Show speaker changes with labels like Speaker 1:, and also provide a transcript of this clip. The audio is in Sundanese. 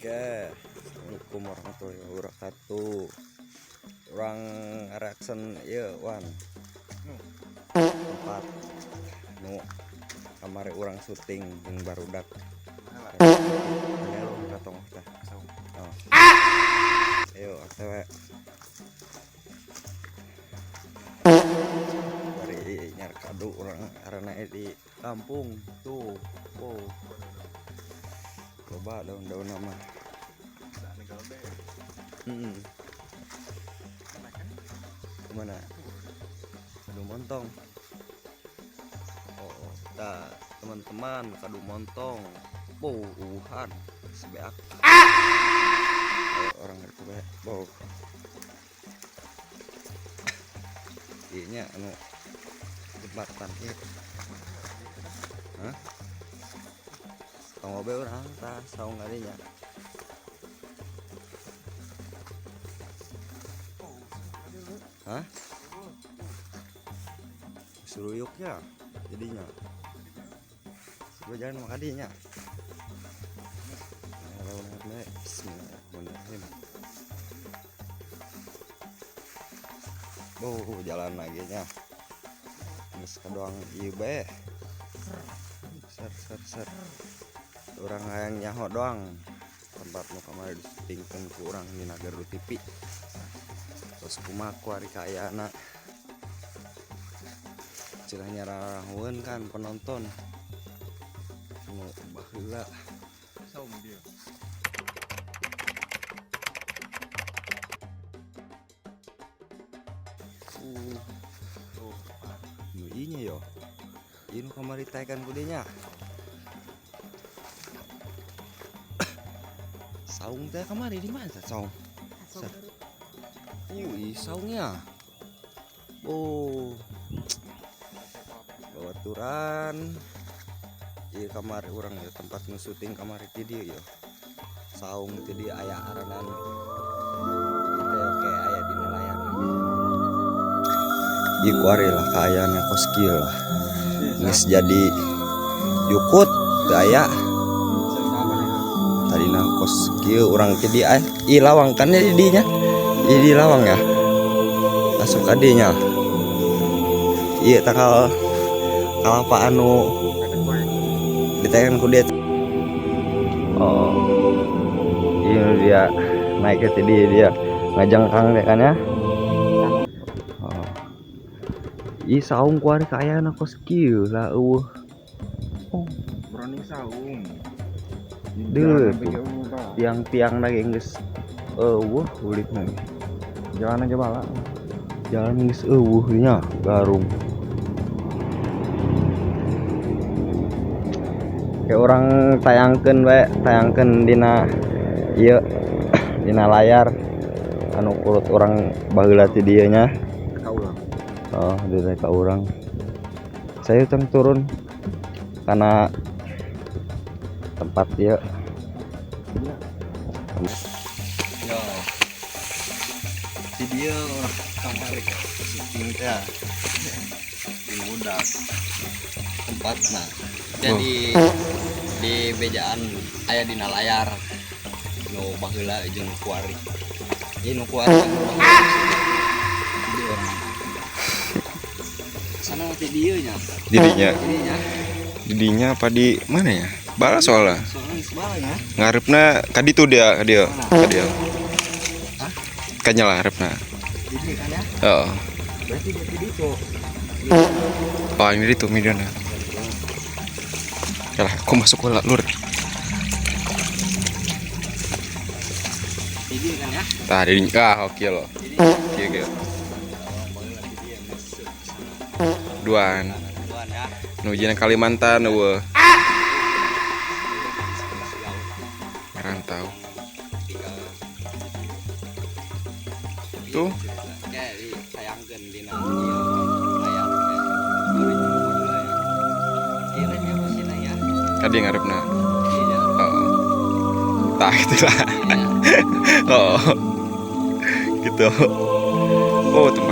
Speaker 1: Oke, assalamualaikum warahmatullahi wabarakatuh. Urang reaction ieu wan. Tempat nu kamari urang syuting jeung barudak. Ayo ka tonggoh teh. Oh. Ayo otw. Bari nyar kadu urang arana di kampung tuh. Wow. Coba daun-daun nama. Kemana? Kadu Montong. Oh, nah, teman-teman, Kadu Montong. Wow, ubuhan sebeak. Ayo, orang itu bae. Wow. Iya anu jembatan ieu. Hah? Tong bae urang tah saung kadinya. Hah? Suruyuk ya jadinya. Coba jalan sama kadinya. Bismillahirrahmanirrahim. Oh, jalan lagi nya. Geus kadoang ieu bae. Ser ser ser. Urang hayang nyaho doang. Tempat nu kamari disyutingkeun ku urang dina Gardu TV. Terus kumaha ku ari kaayana. Cenah nyararahueun kan penonton. Nu baheula.
Speaker 2: Saung dia.
Speaker 1: Nu ieu nya yo. Ieu nu kamari taekan ku dieu nya. Saung teh kamari di mana saung? Ih, saungnya. Oh. Babaturan. Ieu kamari urang ya tempat nu syuting kamari ti dieu yo. Saung ti dieu aya aranan. Jadi teh oke aya dina layar. Ieu kuari lah kaayana kos kieu lah. Geus jadi jukut teu aya. Tadina kos kieu urang ti dieu ih lawang kan di dinya. Ieu di lawang ya. Asup ka dieu nya. Ieu tangkal kalapa anu ditaekan ku dia. Oh. Ieu dia naik ke di dia ngajengkang teh kan ya. Oh. Ih saung ku ari kaayana kos kieu lah eueuh.
Speaker 2: Oh, berani saung.
Speaker 1: Deuh, tiang-tiang lagi geus eueuh kulitna.
Speaker 2: Jalan aja bala.
Speaker 1: Jalan geus eueuh nya garung. Kayak orang tayangkeun bae, tayangkeun dina ieu dina layar anu kurut urang baheula ti dieu nya.
Speaker 2: Ka urang.
Speaker 1: Oh, dina ka urang. Saya tong turun karena tempat ieu. Yo. Di dieu urang kamari syuting teh. Di budak tempatna. Jadi di bejaan aya dina layar nu baheula jeung nu kuari. Ieu nu kuari nu baheula. Di urang. Sana teh dieu nya.
Speaker 3: Didinya.
Speaker 1: Didinya.
Speaker 3: Didinya apa di mana ya? Bala soalnya.
Speaker 1: Soalnya geus bala nya.
Speaker 3: Ngarepna ka ditu dia, ka dieu. Ka dieu.
Speaker 1: Hah?
Speaker 3: Kanya lah ngarepna.
Speaker 1: Di kan ya?
Speaker 3: Heeh.
Speaker 1: Berarti dia di ditu.
Speaker 3: Oh, ini ditu midona. Yalah, aku masuk ke lur.
Speaker 1: Ini kan ya?
Speaker 3: Tah, di ah oke loh. Oke, oke. Duan.
Speaker 1: Duan ya.
Speaker 3: Nu jeung Kalimantan eueuh. Rantau. Tuh.
Speaker 1: Kayak ditayangkeun dina layar.
Speaker 3: Kadi ngarepna. Heeh. Tah gitu lah. Oh. Gitu. Oh, tempat